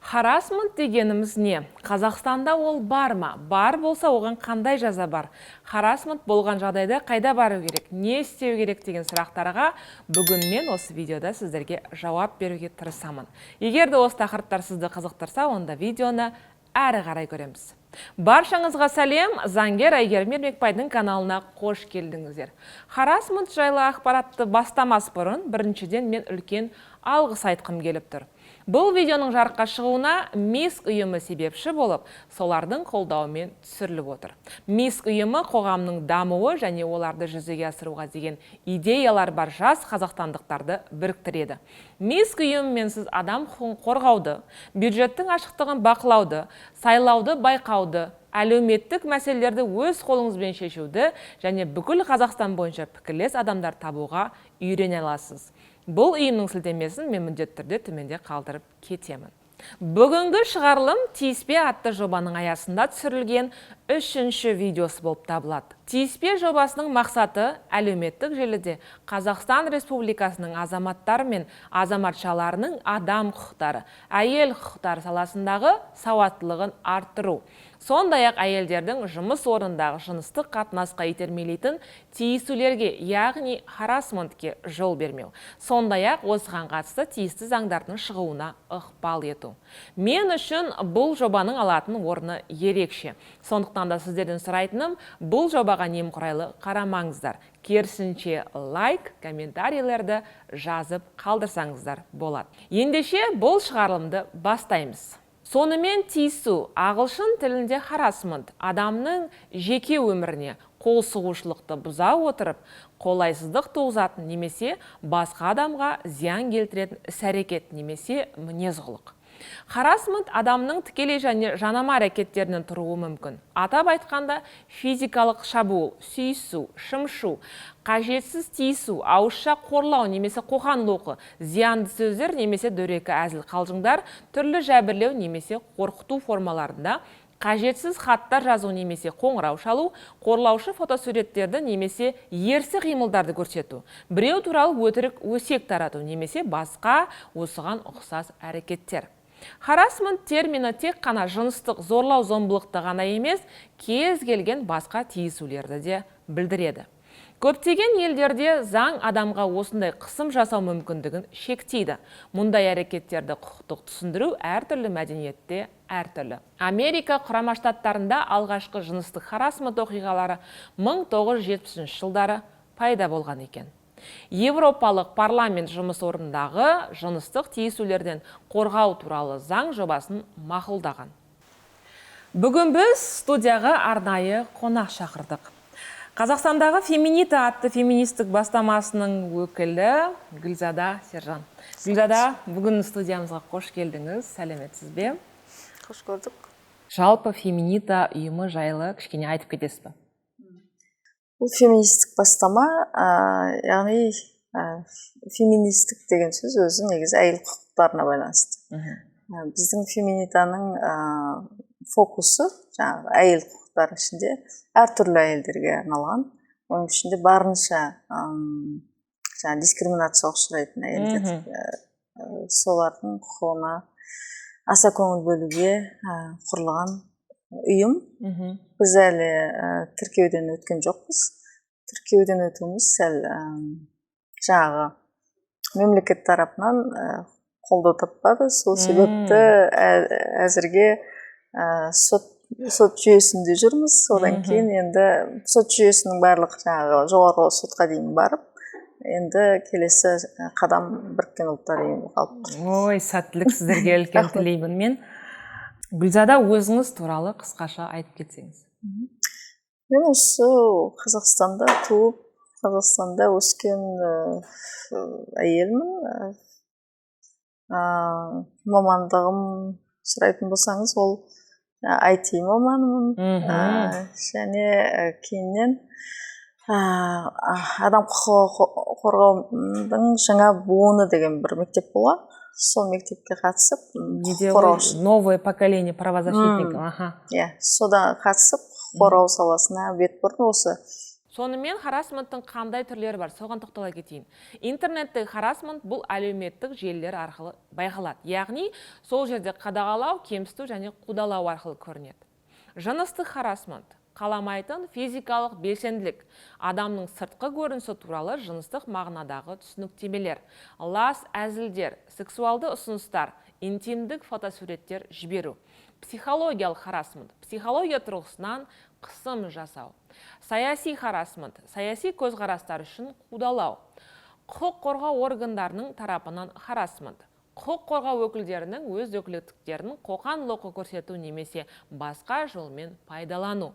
Харассмент дегеніміз не? Қазақстанда ол бар ма? Бар болса, оған қандай жаза бар? Харассмент болған жағдайда қайда бару керек? Не істеу керек деген сұрақтарға бүгін мен осы видеода сіздерге жауап беруге тырысамын. Егер де осы тақырыптар сізді қызықтырса, онда видеоны әрі қарай көреміз. Баршаңызға сәлем, заңгер Әйгерім Ермекбайдың каналына қош келдіңіздер. Харассмент жайлы ақпаратты бастамас бұрын, біріншіден, мен үлкен алғыс айтқым келіп тұр. Бұл видеоның жарыққа шығуына МИСК ұйымы себепші болып, солардың қолдауымен түсіріліп отыр. МИСК ұйымы қоғамның дамуы және оларды жүзеге асыруға деген идеялар бар жас қазақстандықтарды біріктіреді. МИСК ұйымымен сіз адам құқығын қорғауды, бюджеттің ашықтығын бақылауды, сайлауды байқауды, әлеуметтік мәселелерді өз қолыңызбен шешуді және бүкіл Қазақстан бойынша пікірлес адамдар табуға үйрене аласыз. Бұл ұйымның сілтемесін мен міндетті түрде төменде қалдырып кетемін. Бүгінгі шығарылым «Тиіспе» атты жобаның аясында түсірілген үшінші видеосы болып табылады. «Тиіспе» жобасының мақсаты – әлеуметтік желіде Қазақстан Республикасының азаматтары мен азаматшаларының адам құқықтары, әйел құқықтары саласындағы сауаттылығын арттыру. Сондай-ақ әйелдердің жұмыс орнындағы жыныстық қатынасқа итермелейтін тиісулерге, яғни харассментке жол бермеу. Сондай-ақ осыған қатысты тиісті заңдардың шығуына ықпал ету. Мен үшін бұл жобаның алатын орны ерекше. Сондықтан да сіздерден сұрайтыным: бұл жобаға немқұрайлы қарамаңыздар. Керісінше, лайк, комментарийлерді жазып қалдырсаңыздар болады. Ендеше, бұл шығарылымды бастаймыз. Сонымен, тиісу, ағылшын тілінде харассмент, адамның жеке өміріне қол сұғушылықты бұза отырып, қолайсыздық туғызатын немесе басқа адамға зиян келтіретін іс-әрекет немесе мінез-құлық. Харассмент адамның тікелей және жанама әрекеттерінен тұруы мүмкін. Атап айтқанда, физикалық шабуыл, сүйісу, шымшу, қажетсіз тиісу, ауызша қорлау немесе қоқан-лоқы, зиянды сөздер немесе дөрекі әзіл қалжыңдар, түрлі жәбірлеу немесе қорқыту формаларында қажетсіз хаттар жазу немесе қоңырау шалу, қорлаушы фотосуреттерді немесе ерсі қимылдарды көрсету, біреу туралы өтірік өсек тарату немесе басқа осыған ұқсас әрекеттер. Харассмент термині тек қана жыныстық зорлау зомбылықты ғана емес, кез келген басқа тиісулерді де білдіреді. Көптеген елдерде заң адамға осындай қысым жасау мүмкіндігін шектейді. Мұндай әрекеттерді құқықтық түсіндіру әртүрлі мәдениетте әртүрлі. Америка Құрама Штаттарында алғашқы жыныстық харассмент оқиғалары 1970 жылдары пайда болған екен. Европалық парламент жұмыс орнындағы жыныстық тиісулерден қорғау туралы заң жобасын мақұлдаған. Бүгін біз студияға арнайы қонақ шақырдық. Қазақстандағы «Феминита» атты феминистік бастамасының өкілі Гүлзада Сержан. Гүлзада, бүгін студиямызға қош келдіңіз, сәлеметсіз бе? Қош көрдік. Жалпы, «Феминита» ұйымы жайлы кішкене айтып кетесіз бе? Бұл феминистік бастама, яғни феминистік деген сөз өзі негізі әйел құқықтарына байланысты. Біздің «Феминитаның» фокусы жаңағы әйел құқықтары ішінде әртүрлі әйелдерге арналған, оның ішінде барынша жаңағы дискриминацияға ұшырайтын әйелдер, солардың құқығына аса көңіл бөлуге құрылған ұйым. Біз әлі тіркеуден өткен жоқпыз. Тіркеуден өтуіміз сәл жаңағы мемлекет тарапынан қолдау таппады. Сол себепті әзірге сот жүйесінде жүрміз. Одан кейін енді сот жүйесінің барлық жаңағы Жоғарғы сотқа дейін барып, енді келесі қадам Біріккен Ұлттар Ұйымы қалып тұр. Ой, сәттілік сіздерге үлкен Рахмет. тілеймін мен. Гүлзада, өзіңіз туралы қысқаша айтып кетсеңіз. Мен осы Қазақстанда туып, Қазақстанда өскен әйелмін. Мамандығым сұрайтын болсаңыз, ол IT маманымын. Және кейіннен адам құқығы қорғаудың жаңа буыны деген бір мектеп болған, сол мектепке қатысып, Неде құқық ғой, қорғаушы новое поколение правозащитников. Иә, содан қатысып, құқық қорғау саласына бет бұрдым осы. Сонымен, харасменттің қандай түрлері бар, соған тоқтала кетейін. Интернеттегі харасмент — бұл әлеуметтік желілер арқылы байқалады, яғни сол жерде қадағалау, кемсіту және қудалау арқылы көрінеді. Жыныстық харасмент — қаламайтын физикалық белсенділік, адамның сыртқы көрінісі туралы жыныстық мағынадағы түсініктемелер, лас әзілдер, сексуалды ұсыныстар, интимдік фотосуреттер жіберу. Психологиялық харасмент — психология тұрғысынан қысым жасау. Саяси харасмент — саяси көзқарастар үшін қудалау. Құқық қорғау органдарының тарапынан харасмент — құқық қорғау өкілдерінің өз өкілеттіктерін қоқан-лоқы көрсету немесе басқа жолмен пайдалану.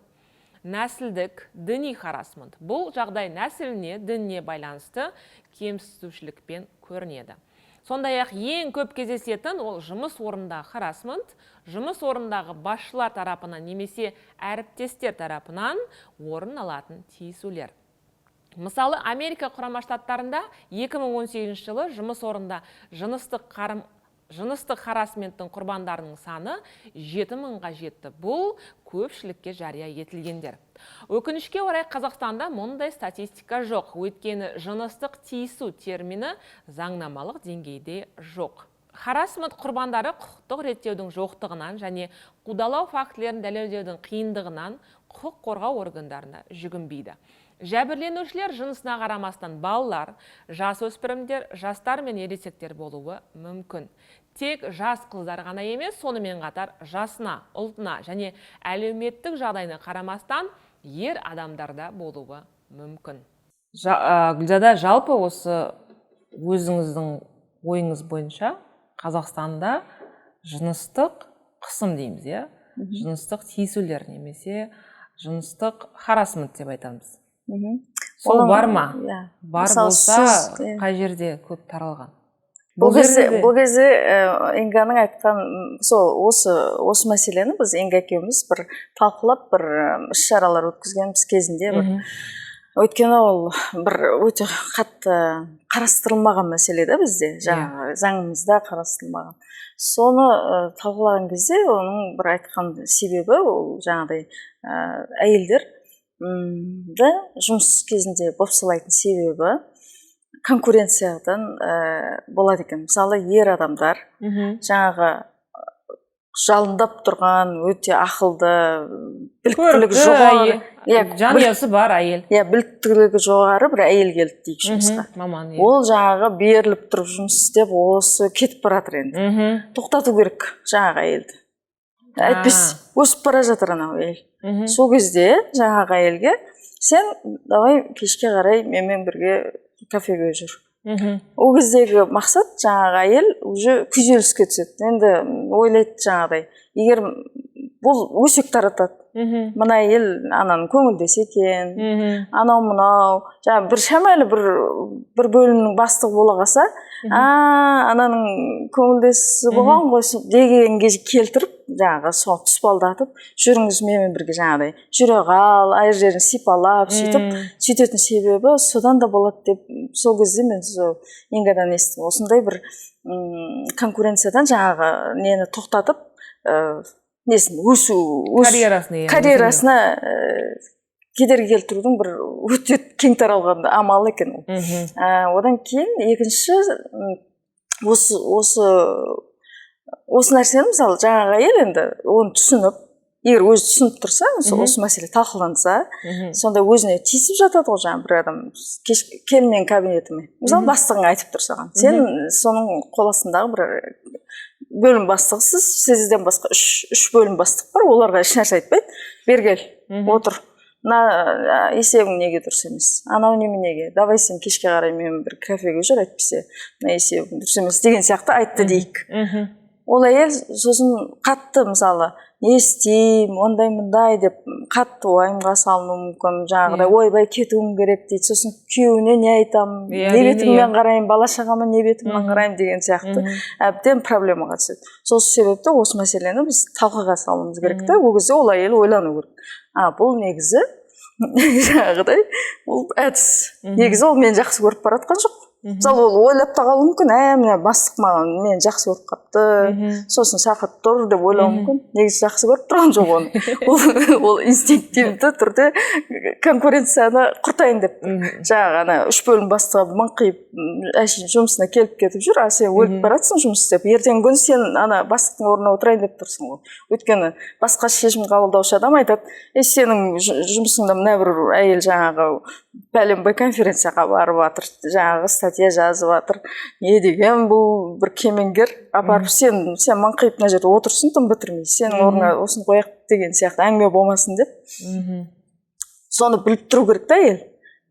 Нәсілдік, діни харасмент — бұл жағдай нәсіліне, дініне байланысты кемсітушілікпен көрінеді. Сондай ақ ең көп кездесетін ол жұмыс орнындағы харасмент, жұмыс орнындағы басшылар тарапынан немесе әріптестер тарапынан орын алатын тиісулер. Мысалы, Америка Құрама Штаттарында 2018 жылы жұмыс орнында жыныстық харасменттің құрбандарының саны 7 мыңға жетті. Бұл көпшілікке жария етілгендер. Өкінішке орай, Қазақстанда мұндай статистика жоқ, өйткені жыныстық тиісу термині заңнамалық деңгейде жоқ. Харасмент құрбандары құқықтық реттеудің жоқтығынан және қудалау фактілерін дәлелдеудің қиындығынан құқық қорғау органдарына жүгінбейді. Жәбірленушілер жынысына қарамастан балалар, жасөспірімдер, жастар мен ересектер болуы мүмкін. Тек жас қыздар ғана емес, сонымен қатар жасына, ұлтына және әлеуметтік жағдайына қарамастан ер адамдарда болуы мүмкін. Гүлзада, жалпы осы өзіңіздің ойыңыз бойынша, Қазақстанда жыныстық қысым дейміз, иә, жыныстық тиісулер немесе жыныстық харасмент деп айтамыз, сол бар ма? Иә. Бар Мысалы, болса, иә. қай жерде көп таралған? Бұл кезде жерде де- бұл кезде Инганың айтқан сол осы мәселені біз Инга екеуміз бір талқылап, бір іс шаралар өткізгенбіз кезінде бір. Өйткені ол бір өте қатты қарастырылмаған мәселе да бізде, жаңағы заңымызда қарастырылмаған. Соны талқылаған кезде оның бір айтқан себебі ол жаңағыдай әйелдер ді жұмыс кезінде бопсалайтын себебі конкуренциядан болады екен. Мысалы, ер адамдар жаңағы жалындап тұрған, өте ақылды, біліктілігі Көрікті жоғары әйел, иә, жанұясы бар әйел. Иә, біліктілігі жоғары бір әйел келді дейік жұмысқа. Маман, иә. Ол жаңағы беріліп тұрып жұмыс істеп, осы кетіп бара жатыр енді. Тоқтату керек жаңағы әйелді, әйтпесе өсіп бара жатыр анау әйел. Сол кезде жаңағы әйелге: «Сен давай кешке қарай менімен бірге кафеге жүр». Ол кездегі мақсат — жаңағы әйел уже күйзеліске түседі енді, ойлайды жаңағыдай, егер бұл өсек таратады, мына әйел ананың көңілдесі екен, анау мынау жаңағы бір шамалы бір бөлімнің бастығы бола қалса, а ананың көңілдесі болған ғой дегенге келтіріп, жаңағы соны тұспалдатып, «жүріңіз менімен бірге», жаңағыдай «жүре қал», ай жерін сипалап, сөйтіп сөйтетін себебі содан да болады деп. Сол кезде мен сол Ингадан естідім, осындай бір конкуренциядан жаңағы нені тоқтатып, несін өсу карьерасын, иә. Карьерасына кедергі келтірудің бір өте кең таралған амалы екен ол. Одан кейін екінші осы нәрсені, мысалы, жаңағы әйел енді оны түсініп, егер өзі түсініп тұрса, осы мәселе талқыланса, сонда өзіне тиісіп жатады ғой жаңағы бір адам: «Кеш, кел менің кабинетіме». Мысалы, бастығың айтып тұр саған, сен соның қол астындағы бір бөлім бастығысыз, сізден басқа үш бөлім бастық бар, оларға ешнәрсе айтпайды. «Бері кел, отыр, мына есебің неге дұрыс емес, анау неменеге, давай сен кешке қарай менімен бір кафеге жүр, әйтпесе мына есебің дұрыс емес» деген сияқты айтты дейік. Ол әйел сосын қатты, мысалы, «не істеймін», ондай мындай деп қатты уайымға салынуы мүмкін жаңағыдай. «Ойбай, кетуім керек», — дейді. Сосын «күйеуіне не айтамын, не бетіммен қараймын, бала шағама не бетіммен қараймын» деген сияқты әбден проблемаға түседі. Сол себепті осы мәселені біз талқыға салуымыз керек та. Ол кезде ол әйел ойлану керек: а бұл негізі жаңағыдай, бұл әдіс, негізі ол мені жақсы көріп бара жатқан жоқ. Мысалы, ол ойлап та қалуы мүмкін: «Ә, мына бастық маған, мені жақсы көріп қалыпты, сосын шақырып тұр», – деп ойлауы мүмкін. Негізі жақсы көріп тұрған жоқ оны, ол инстинктивті түрде конкуренцияны құртайын деп тұр. Жаңағы ана үш бөлім бастығы мыңқиып, әшейін жұмысына келіп кетіп жүр, а сен өліп бара жатрсың жұмыс істеп. Ертеңгі күні сен ана бастықтың орнына отырайын деп тұрсың ғой, өйткені басқа шешім қабылдаушы адам айтады: «Ей, сенің жұмысыңда мына бір әйел жаңағы пәленбай конференцияға барып жатыр, жаңағы статья жазып жатыр, не деген бұл бір кемеңгер, апарып сен маңқиып мына жерде отырсың тым бітірмей, сенің орныңа осыны қояйық», – деген сияқты әңгіме болмасын деп. Соны біліп тұру керек та. Әйел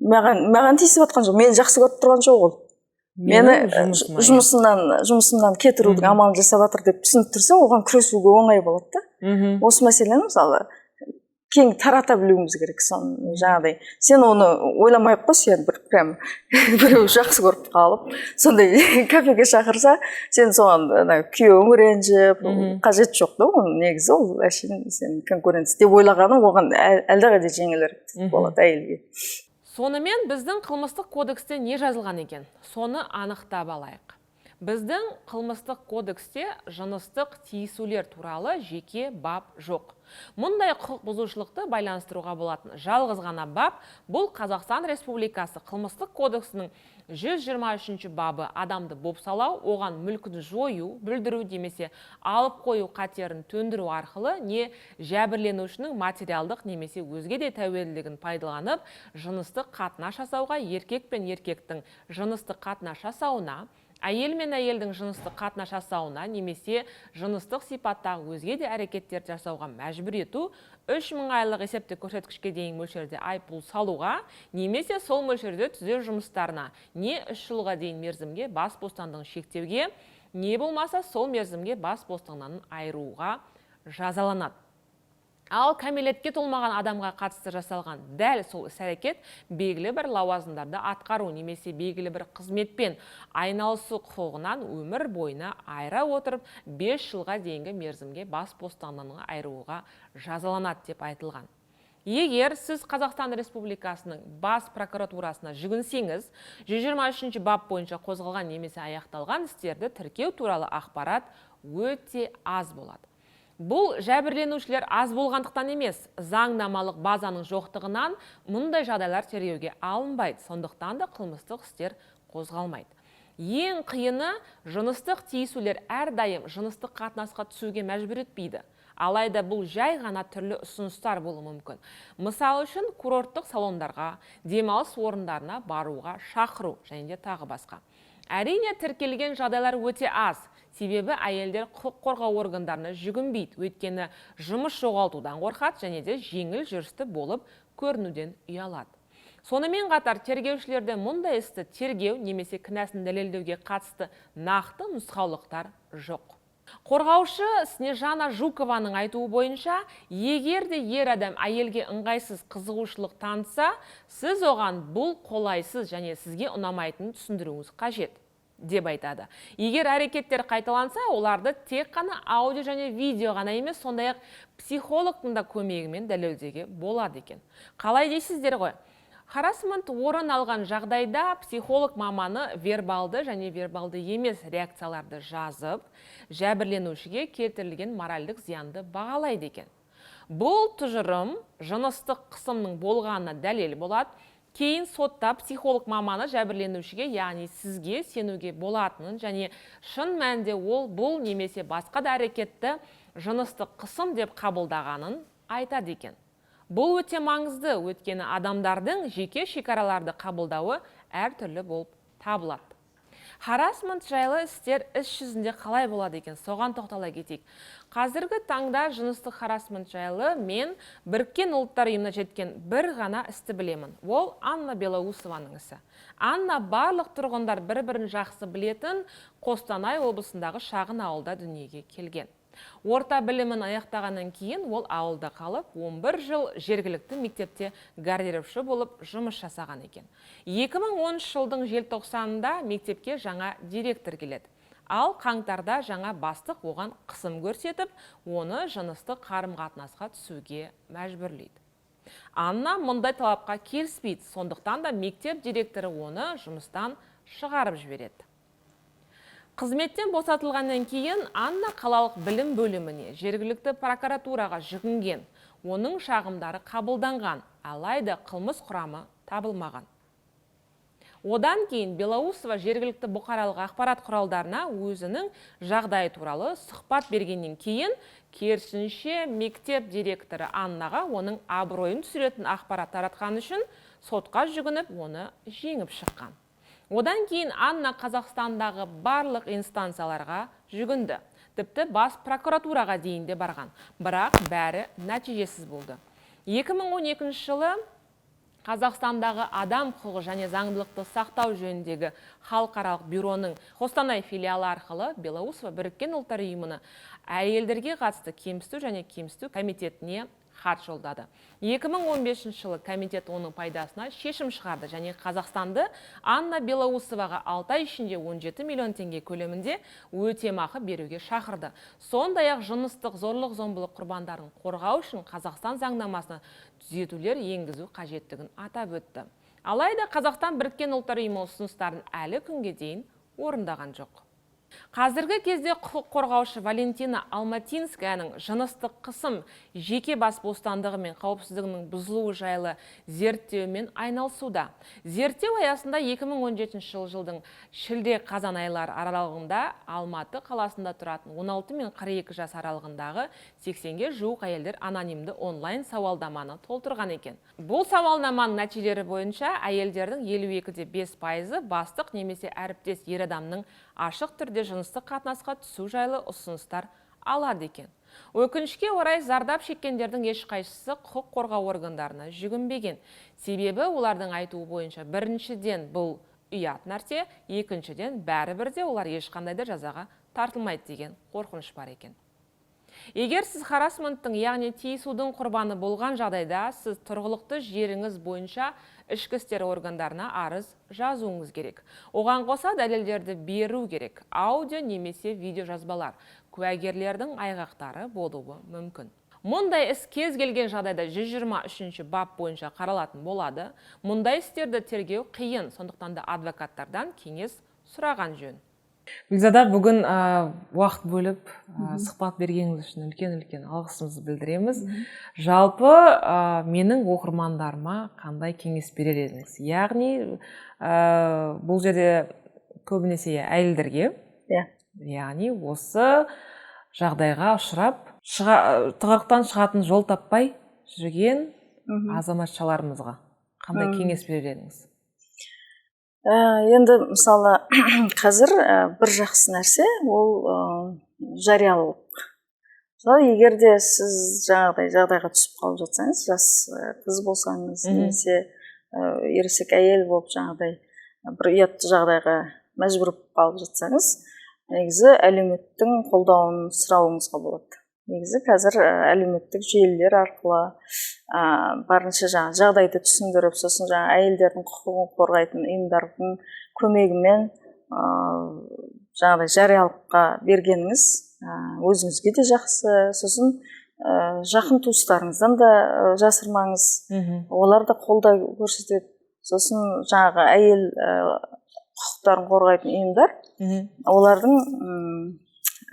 маған тиісіп жатқан жоқ, мені жақсы көріп тұрған жоқ, ол мені жұмысыма, иә. жұмысымнан кетірудің амалын жасап жатыр деп түсініп тұрса, оған күресуге оңай болады да. Осы мәселені, мысалы, кең тарата білуіміз керек соны. Жаңағыдай сен оны ойламай ақ қой, сен бір прям біреу жақсы көріп қалып, сондай кафеге шақырса, сен соған ана күйеуің ренжіп, қажет жоқ та оның. Негізі ол әшейін сен конкуренция деп ойлағаның оған әлдеқайда жеңілірек болады әйелге. Сонымен, біздің қылмыстық кодексте не жазылған екен, соны анықтап алайық. Біздің қылмыстық кодексте жыныстық тиісулер туралы жеке бап жоқ. Мұндай құқық бұзушылықты байланыстыруға болатын жалғыз ғана бап – бұл Қазақстан Республикасы қылмыстық кодексінің 123 бабы: адамды бопсалау, оған мүлкін жою, бүлдіру немесе алып қою қатерін төндіру арқылы не жәбірленушінің материалдық немесе өзге де тәуелділігін пайдаланып, жыныстық қатынас жасауға, еркек пен еркектің жыныстық қатынас жасауына, әйел мен әйелдің жыныстық қатынас жасауына немесе жыныстық сипаттағы өзге де әрекеттерді жасауға мәжбүр ету 3000 айлық есептік көрсеткішке дейін мөлшерде айыппұл салуға немесе сол мөлшерде түзеу жұмыстарына не 3 жылға дейін мерзімге бас бостандығын шектеуге, не болмаса сол мерзімге бас бостандығынан айыруға жазаланады. Ал кәмелетке толмаған адамға қатысты жасалған дәл сол іс-әрекет белгілі бір лауазымдарды атқару немесе белгілі бір қызметпен айналысу құқығынан өмір бойына айыра отырып, 5 жылға дейінгі мерзімге бас бостандығынан айыруға жазаланады деп айтылған. Егер сіз Қазақстан Республикасының бас прокуратурасына жүгінсеңіз, 123 бап бойынша қозғалған немесе аяқталған істерді тіркеу туралы ақпарат өте аз болады. Бұл жәбірленушілер аз болғандықтан емес, заңнамалық базаның жоқтығынан мұндай жағдайлар тергеуге алынбайды, сондықтан да қылмыстық істер қозғалмайды. Ең қиыны, жыныстық тиісулер әрдайым жыныстық қатынасқа түсуге мәжбүр етпейді. Алайда бұл жай ғана түрлі ұсыныстар болуы мүмкін. Мысалы үшін, курорттық салондарға, демалыс орындарына баруға шақыру және де тағы басқа. Әрине, тіркелген жағдайлар өте аз, себебі әйелдер құқық қорғау органдарына жүгінбейді, өйткені жұмыс жоғалтудан қорқады және де жеңіл жүрісті болып көрінуден ұялады. Сонымен қатар тергеушілерде мұндай істі тергеу немесе кінәсін дәлелдеуге қатысты нақты нұсқаулықтар жоқ. Қорғаушы Снежана Жукованың айтуы бойынша, егер де ер адам әйелге ыңғайсыз қызығушылық танытса, сіз оған бұл қолайсыз және сізге ұнамайтынын түсіндіруіңіз қажет деп айтады. Егер әрекеттер қайталанса, оларды тек қана аудио және видео ғана емес, сондай-ақ психологтың да көмегімен дәлелдеуге болады екен. Қалай дейсіздер ғой? Харасмент орын алған жағдайда психолог маманы вербалды және вербалды емес реакцияларды жазып, жәбірленушіге келтірілген моральдық зиянды бағалайды екен. Бұл тұжырым жыныстық қысымның болғанына дәлел болады. Кейін сотта психолог маманы жәбірленушіге, яғни сізге сенуге болатынын және шын мәнінде ол бұл немесе басқа да әрекетті жыныстық қысым деп қабылдағанын айтады екен. Бұл өте маңызды, өйткені адамдардың жеке шекараларды қабылдауы әртүрлі болып табылады. Харасмент жайлы істер іс жүзінде қалай болады екен, соған тоқтала кетейік. Қазіргі таңда жыныстық харасмент жайлы мен Біріккен Ұлттар Ұйымына жеткен бір ғана істі білемін. Ол Анна Белоусованың ісі. Анна барлық тұрғындар бір-бірін жақсы білетін Қостанай облысындағы шағын ауылда дүниеге келген. Орта білімін аяқтағаннан кейін ол ауылда қалып, 11 жыл жергілікті мектепте гардеробшы болып жұмыс жасаған екен. 2010 жылдың желтоқсанында мектепке жаңа директор келеді. Ал қаңтарда жаңа бастық оған қысым көрсетіп, оны жыныстық қарым-қатынасқа түсуге мәжбүрлейді. Анна мұндай талапқа келіспейді, сондықтан да мектеп директоры оны жұмыстан Шығарып жібереді. Қызметтен босатылғаннан кейін Анна қалалық білім бөліміне, жергілікті прокуратураға жүгінген. Оның шағымдары қабылданған, алайда қылмыс құрамы табылмаған. Одан кейін Белоусова жергілікті бұқаралық ақпарат құралдарына өзінің жағдайы туралы сұхбат бергеннен кейін, керісінше, мектеп директоры Аннаға оның абыройын түсіретін ақпарат таратқаны үшін сотқа жүгініп, оны жеңіп шыққан. Одан кейін Анна Қазақстандағы барлық инстанцияларға жүгінді. Тіпті бас прокуратураға дейін де барған. Бірақ бәрі нәтижесіз болды. 2012 жылы Қазақстандағы адам құқығы және заңдылықты сақтау жөніндегі халықаралық бюроның Қостанай филиалы арқылы Белоусова Біріккен Ұлттар Ұйымына әйелдерге қатысты кемсіту және кемсіту комитетіне хат жолдады. 2015 жылы комитет оның пайдасына шешім шығарды және Қазақстанды Анна Белоусоваға 6 ай ішінде 17 миллион теңге көлемінде өтемақы беруге шақырды. Сондай-ақ жыныстық зорлық-зомбылық құрбандарын қорғау үшін Қазақстан заңнамасына түзетулер енгізу қажеттігін атап өтті. Алайда Қазақстан Біріккен Ұлттар Ұйымы ұсыныстарын әлі күнге дейін орындаған жоқ. Қазіргі кезде құқық қорғаушы Валентина Алматинскаяның жыныстық қысым, жеке бас бостандығы мен қауіпсіздігінің бұзылуы жайлы зерттеумен айналысуда. Зерттеу аясында 2017 жылдың шілде-қазан айлары аралығында Алматы қаласында тұратын 16 мен 42 жас аралығындағы 80-ге жуық әйелдер анонимді онлайн сауалнаманы толтырған екен. Бұл сауалнаманың нәтижелері бойынша әйелдердің 52,5%-ы бастық немесе әріптес ер адамның ашық түрде жыныстық қатынасқа түсу жайлы ұсыныстар алады екен. Өкінішке орай, зардап шеккендердің ешқайсысы құқық қорғау органдарына жүгінбеген. Себебі олардың айтуы бойынша, біріншіден, бұл ұят нәрсе, екіншіден, бәрібір де олар ешқандай да жазаға тартылмайды деген қорқыныш бар екен. Егер сіз харасменттің, яғни тиісудің құрбаны болған жағдайда, сіз тұрғылықты жеріңіз бойынша ішкі істер органдарына арыз жазуыңыз керек. Оған қоса дәлелдерді беру керек. Аудио немесе видео жазбалар, куәгерлердің айғақтары болуы мүмкін. Мұндай іс кез келген жағдайда 123 бап бойынша қаралатын болады. Мұндай істерді тергеу қиын, сондықтан да адвокаттардан кеңес сұраған жөн. Гүлзада, бүгін уақыт бөліп, сұхбат бергеніңіз үшін үлкен-үлкен алғысымызды білдіреміз. Жалпы менің оқырмандарыма қандай кеңес берер едіңіз? Яғни бұл жерде көбінесе әйелдерге, яғни осы жағдайға ұшырап, тығырықтан шығатын жол таппай жүрген азаматшаларымызға қандай кеңес берер едіңіз? Енді мысалы, қазір бір жақсы нәрсе ол жариялылық. Мысалы, егер де сіз жаңағыдай жағдайға түсіп қалып жатсаңыз, жас қыз болсаңыз немесе ересек әйел болып, жаңағыдай бір ұятты жағдайға мәжбүр болып қалып жатсаңыз, негізі әлеуметтің қолдауын сұрауыңызға болады. Негізі қазір әлеуметтік желілер арқылы барынша жаңа жағдайды түсіндіріп, сосын жаңа әйелдердің құқығын қорғайтын ұйымдардың көмегімен жаңағыдай жариялыққа бергеніңіз өзіңізге де жақсы. Сосын жақын туыстарыңыздан да жасырмаңыз, олар да қолдау көрсетеді. Сосын жаңағы әйел құқықтарын қорғайтын ұйымдар, олардың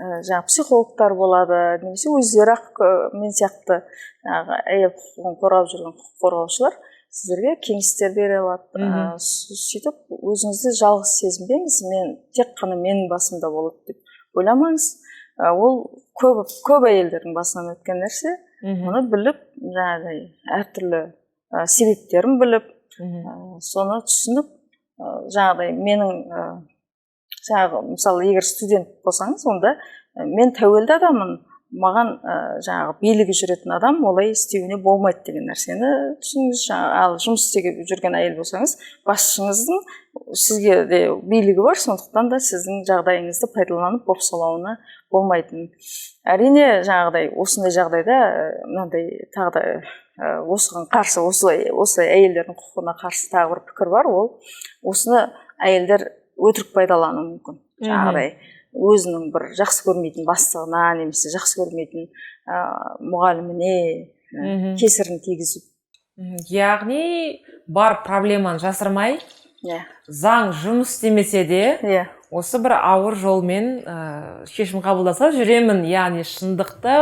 жаңағы психологтар болады немесе өздері ақ мен сияқты жаңағы әйел құқығын қорғап жүрген құқық қорғаушылар сіздерге кеңестер бере алады. Сөйтіп өзіңізді жалғыз сезінбеңіз, мен тек қана менің басымда болады деп ойламаңыз. Ол көп көп әйелдердің басынан өткен нәрсе. Мұны біліп, жаңағыдай әртүрлі себептерін біліп, соны түсініп, жаңағыдай менің жаңағы, мысалы, егер студент болсаңыз, онда мен тәуелді адаммын, маған жаңағы билігі жүретін адам олай істеуіне болмайды деген нәрсені түсініңіз. Жаңағы, ал жұмыс істеп жүрген әйел болсаңыз, басшыңыздың сізге де билігі бар, сондықтан да сіздің жағдайыңызды пайдаланып бопсалауына болмайтын. Әрине, жаңағыдай осындай жағдайда мынандай тағы да осыған қарсы, осылай әйелдердің құқығына қарсы тағы бір пікір бар: ол осыны әйелдер өтірік пайдалануы мүмкін, жаңағыдай өзінің бір жақсы көрмейтін бастығына немесе жақсы көрмейтін мұғаліміне кесірін тигізу. Яғни бар проблеманы жасырмай. Иә. Заң жұмыс істемесе де, осы бір ауыр жолмен шешім қабылдаса жүремін, яғни шындықты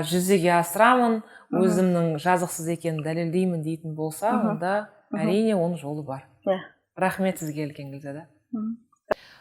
жүзеге асырамын, өзімнің жазықсыз екенін дәлелдеймін дейтін болса, онда әрине оның жолы бар. Рахмет сізге үлкен, Гүлзада.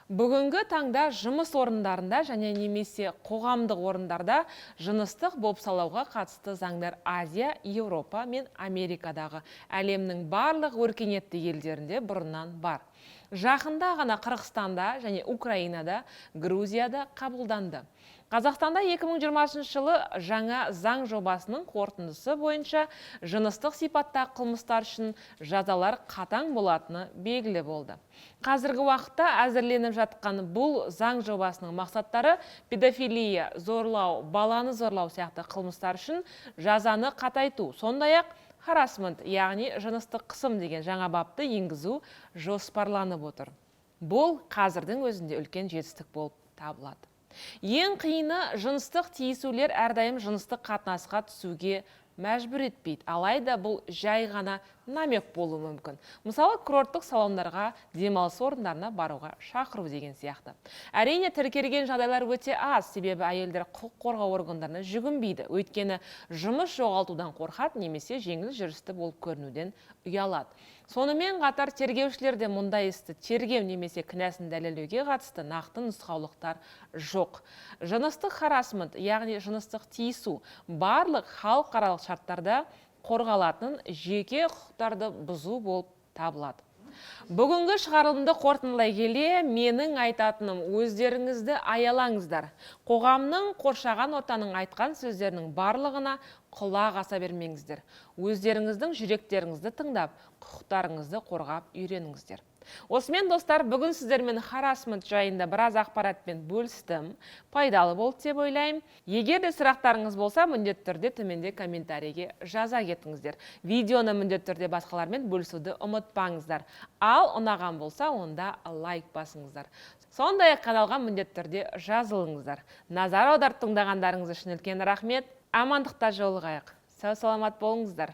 Бүгінгі таңда жұмыс орындарында және немесе қоғамдық орындарда жыныстық бопсалауға қатысты заңдар Азия, Еуропа мен Америкадағы әлемнің барлық өркениетті елдерінде бұрыннан бар. Жақында ғана Қырғызстанда және Украинада, Грузияда қабылданды. Қазақстанда 2020 жылы жаңа заң жобасының қорытындысы бойынша жыныстық сипаттағы қылмыстар үшін жазалар қатаң болатыны белгілі болды. Қазіргі уақытта әзірленіп жатқан бұл заң жобасының мақсаттары педофилия, зорлау, баланы зорлау сияқты қылмыстар үшін жазаны қатайту, сондай-ақ харасмент, яғни жыныстық қысым деген жаңа бапты енгізу жоспарланып отыр. Бұл қазірдің өзінде үлкен жетістік болып табылады. Ең қиыны, жыныстық тиісулер әрдайым жыныстық қатынасқа түсуге мәжбүр етпейді. Алайда бұл жай ғана намек болуы мүмкін. Мысалы, курорттық салондарға, демалыс орындарына баруға шақыру деген сияқты. Әрине, тіркелген жағдайлар өте аз, себебі әйелдер құқық қорғау органдарына жүгінбейді. Өйткені жұмыс жоғалтудан қорқады немесе жеңіл жүрісті болып көрінуден ұялады. Сонымен қатар тергеушілер де мұндай істі тергеу немесе кінәсін дәлелдеуге қатысты нақты нұсқаулықтар жоқ. Жыныстық харасмент, яғни жыныстық тиісу, барлық халықаралық шарттарда қорғалатын жеке құқықтарды бұзу болып табылады. Бүгінгі шығарылымды қорытындылай келе, менің айтатыным: өздеріңізді аялаңыздар. Қоғамның, қоршаған ортаның айтқан сөздерінің барлығына құлақ аса бермеңіздер. Өздеріңіздің жүректеріңізді тыңдап, құқықтарыңызды қорғап үйреніңіздер. Осымен, достар, бүгін сіздермен харасмент жайында біраз ақпаратпен бөлістім. Пайдалы болды деп ойлаймын. Егер де сұрақтарыңыз болса, міндетті түрде төменде комментарийге жаза кетіңіздер. Видеоны міндетті түрде басқалармен бөлісуді ұмытпаңыздар. Ал ұнаған болса, онда лайк басыңыздар. Сондай-ақ каналға міндетті түрде жазылыңыздар. Назар аударып тыңдағандарыңыз үшін үлкен рахмет. Амандықта жолығайық. Сау саламат болыңыздар.